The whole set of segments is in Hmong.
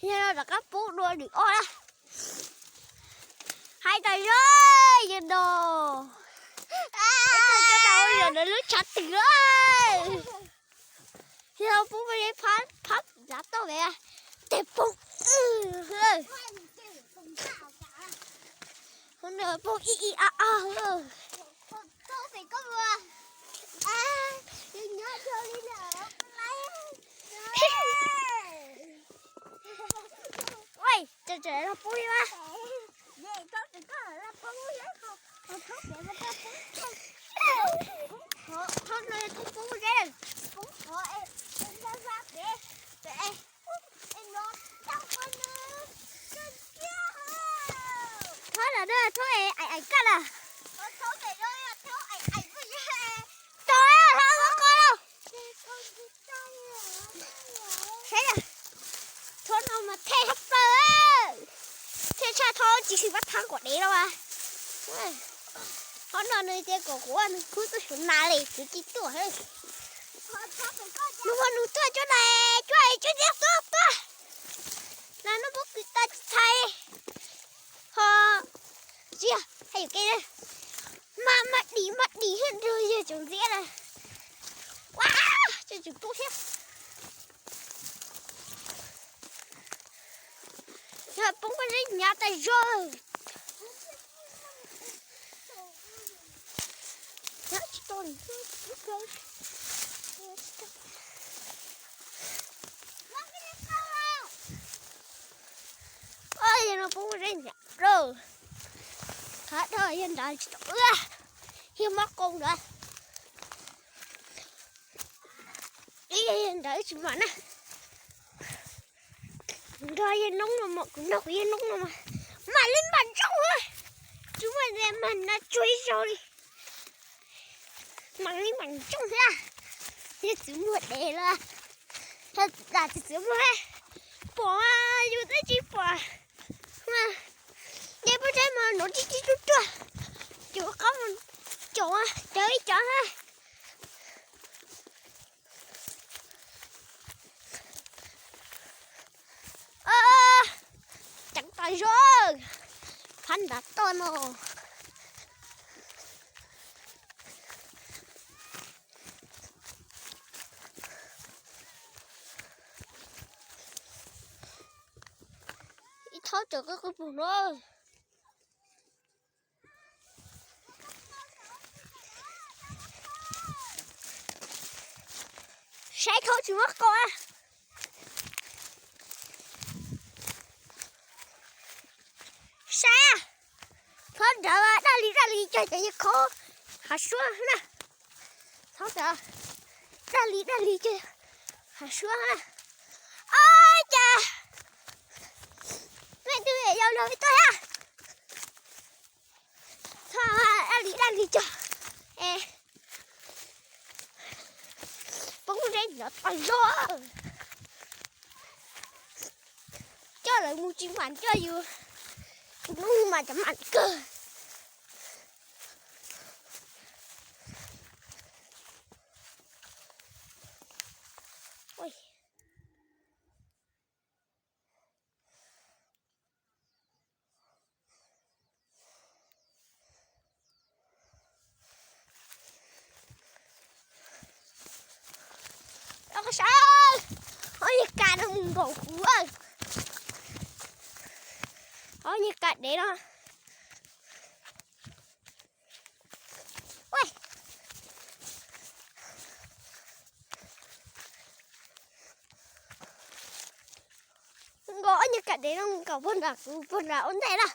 Yog no rov qab poob dua nws ob na. Hais tas zog yog no. Cov tau yog no lub tshav twm. Yog poob ua phab phab lav toj ve, tes poob. Hnub no poob ib ib ob ob. Ua, tseem tseem los poob li mas. Thaum no poob poob zeb. Thov lawm na, thov es aim aim kaj lawm. Tau, thov ua qo lauj. Saib, thov no mas thej hab pawg, thej tshaj thov tsis xwm pab thab kom dev los as. Thov no nws tias kom kuv ua nws khub tuaj suav nas li kuv tsis tuaj. Nws ua nws tuaj cuab na, cuab cuab tiab tuaj tuaj. Na nub poob kws tag tsis txhais. Ho tsis yog hais yuam kev, maj maj dim maj dim thiab nrog yawg tsoom ntxiab na. Ua, tseem tseem poob thiab. Yog poob pob zeb hnyav tas zog. Yog no poob pob zeb hnyav lawm. Qhov no yog nrad tsis tau ua, yog mob qoo ntawd. Ib yog yog nrad tsis mam na. Nrog yawg noob no mas, kuv nrog kuv yawg noob no mas mam li mam ntsoog. Tsis muaj mas na tsuag ib zaug li. Mam li mam ntsoog thiab. Yog txiv muag dev lawm, yog lam txiv txiv muag, pom yus twb tsis pom. Nce pob zeb mas nov tib tib ruaj ruaj, cov qab cov cawv ib cov na. Ceev tas zog, phab nrad toj no. Ib thaub tseem qw qw pug no. Saib thaub tsis muab qau. Saib, thaub nrad daj li daj li cog cov yawg khob hav suab na. Thaub nrad daj li daj li cog hav suab na. Ob cas, nej twb yau los tuaj thiab. Thaub daj li daj li cog, poob zeb hnyav tas zog. Coj lawv mus tsis mam coj yus, kuv hnub mas cov mam kawg. Saib, ob niag kas no mus nkaum kuv, ob niag kas dev no. Nkaum ob niag kas dev no nkaum puag nram kuv puag nram ua ntej na.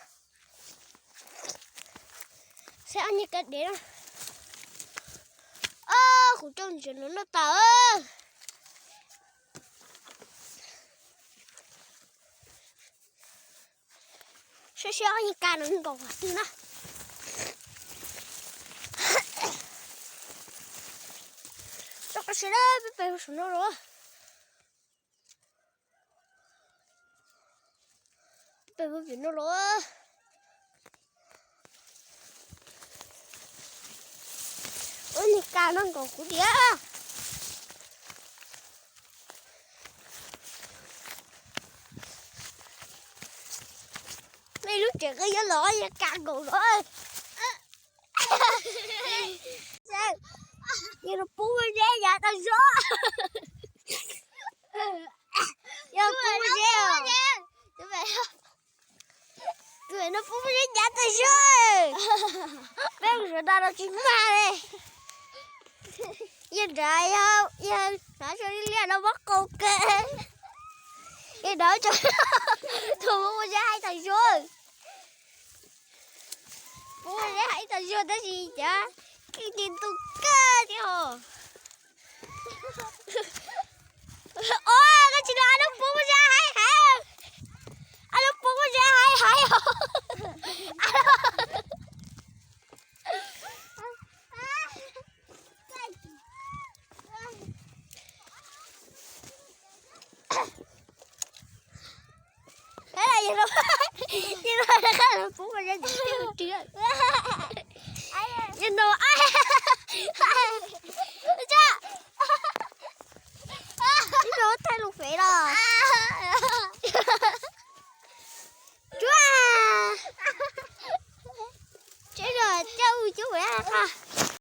Saib ob niag kas dev no. Ob, kuv coj ntsia no noj tas. Saib saib ob niag kas no nkaum qhov twg na. Tso qhov sawv daws peb pem saum no los. Peb pem no los. Ob niag kas no nkaum kuv tiag. Tseem yuav los yog kas nkaus los. Yog los pub zeb yav tas zog. Yog pub zeb, no pub zeb yav tas zog. Peb sawv daws los tsis mag li. Yog nrad, yog hnav zoo li liaj no muab qau kawg. Yog nrad, tus pub zeb haib tas zog. Pub zeb haib tas zog tab sis cas keej ci ntuj kawg thiab os. Os, koj tsis los, lub pub zeb haib haib, lub pub zeb haib haib os. Yog no, no thaij lus fev los. Tsuag, tsev los coj u cub a.